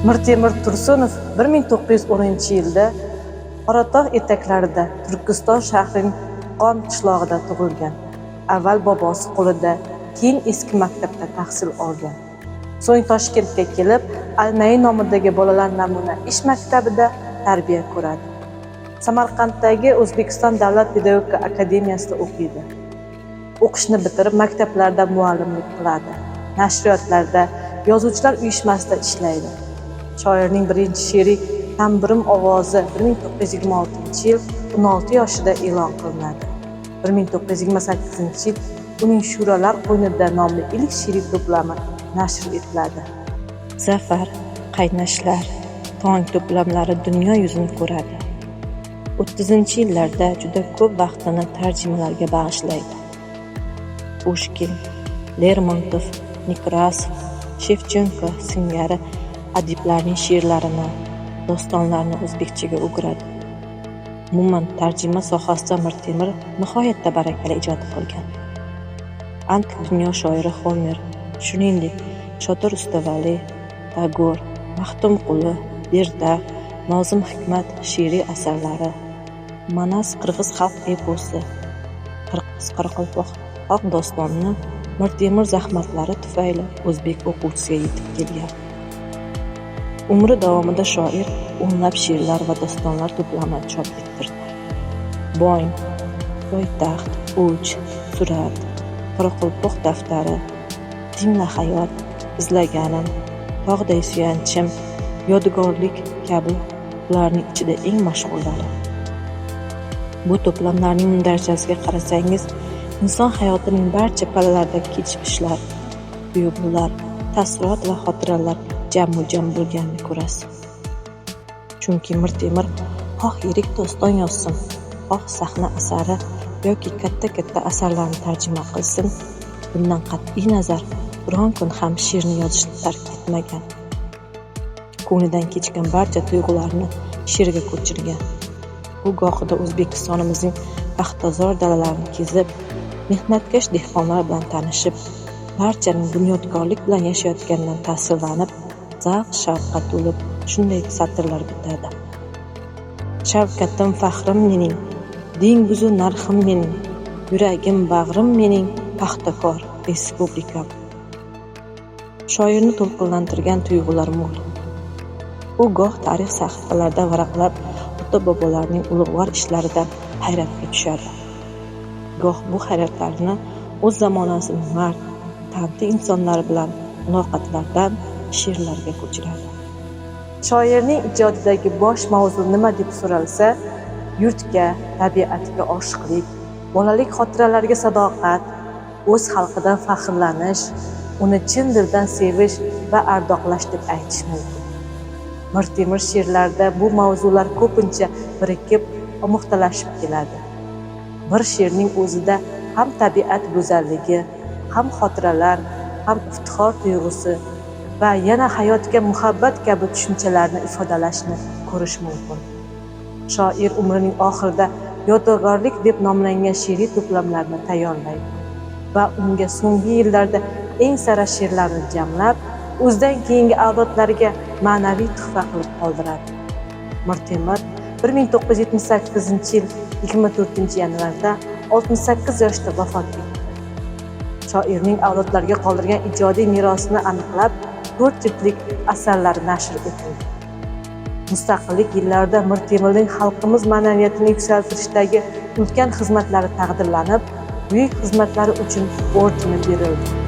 Mirtemir Tursunov 1910-yilda Qoratog' etaklarida, Turkiston shahrining Qon qishlog'ida tug'ilgan. Avval bobosi qo'lida, keyin eski maktabda tahsil olgan. So'ng Toshkentga kelib, Almayi nomidagi bolalar namuna ish maktabida tarbiya ko'radi. Samarqanddagi O'zbekiston davlat pedagogika akademiyasida o'qiydi. O'qishni bitirib, maktablarda muallimlik qiladi. Nashriyotlarda, yozuvchilar uyushmasida ishlaydi. Shoirning birinchi she'ri "Tanburim ovozi" 1926-yil 16 yoshida e'lon qilinadi. 1928-yil uning "Shu'lalar qo'ynida" nomli ilk she'riy to'plami nashr etiladi. "Zafar", "Qaynashlar", "Tong" to'plamlari dunyo yuzini ko'radi. 30-yillarda juda ko'p vaqtini tarjimalarga bag'ishlaydi. Pushkin, Lermontov, Nekrasov, Shevchenko singari adiblarning she'rlarini, dostonlarini o'zbekchaga o'giradi. Umuman, tarjima sohasida Mirtemir nihoyatda barakali ijod qilgan. Antik dunyo shoiri Homer, shuningdek, Shota Rustaveli, Tagor, Maxtumquli, Berdaq, Nozim Hikmat she'riy asarlari, Manas qirg'iz xalq eposi, qirg'iz-qoraqalpoq xalq dostonini Mirtemir zahmatlari tufayli o'zbek o'quvchisiga yetib kelgan. Umri davomida shoir o'nlab she'rlar va dostonlar to'plamini chop ettirdi. "Bong", "Poytaxt", "O'ch", "Surat", "Qoraqalpoq daftari", "Tingla hayot", "Izlaganim", "Tog'day suyanchim", "Yodgorlik" kabi ularning ichida eng mashhurlari. Bu to'plamlarning mundarijasiga qarasangiz, inson hayotining barcha pallalaridagi kechmishlar, tuyg'ular, taassurot va xotiralar jammu-jam bo'lganini ko'rasiz. Chunki Mirtemir xoh yirik doston yozsin, xoh sahna asari yoki katta-katta asarlarni tarjima qilsin, bundan qat'iy nazar biron kun ham she'rni yozishni tark etmagan. Ko'nglidan kechgan barcha tuyg'ularni she'rga ko'chirgan. U gohida O'zbekistonimizning paxtazor dalalarini kezib, mehnatkash dehqonlar bilan tanishib, barchaning bunyodkorlik bilan yashayotganidan ta'sirlanib, zavq-shavqqa to'lib shunday satrlar bitadi: Shavkatim, faxrim mening, dengizu narxim mening, yuragim, bag'rim mening, paxtakor respublikam. Shoirni to'lqinlantirgan tuyg'ular mo'l. U goh tarix sahifalarida varaqlab, ota-bobolarining ulug'vor ishlaridan hayratga tushadi. Goh bu hayratlarini o'z zamonasining mard, tanti insonlari bilan muloqotlardan she'rlarga ko'chiradi. Shoirning ijodidagi bosh mavzu nima deb so'ralsa, yurtga, tabiatga oshiqlik, bolalik xotiralariga sadoqat, o'z xalqidan faxrlanish, uni chin dildan sevish va ardoqlash deb aytish mumkin. Mirtemir she'rlarida bu mavzular ko'pincha birikib, omuxtalashib keladi. Bir she'rning o'zida ham tabiat go'zalligi, ham xotiralar, ham iftixor tuyg'usi va yana hayotga muhabbat kabi tushunchalarni ifodalashni ko'rish mumkin. Shoir umrining oxirida "Yodgorlik" deb nomlangan she'riy to'plamlarni tayyorlaydi va unga so'nggi yillarda eng sara she'rlarni jamlab, o'zidan keyingi avlodlarga ma'naviy tuhfa qilib qoldiradi. Mirtemir 1978-yil 24 yanvarda 68 yoshda vafot etdi. Shoirning avlodlarga qoldirgan ijodiy merosini aniqlab, to'rt jildlik asarlari nashr etildi. Mustaqillik yillarida Mirtemirning xalqimiz ma'naviyatini yuksaltirishdagi ulkan xizmatlari taqdirlanib, "Buyuk xizmatlari uchun" ordeni berildi.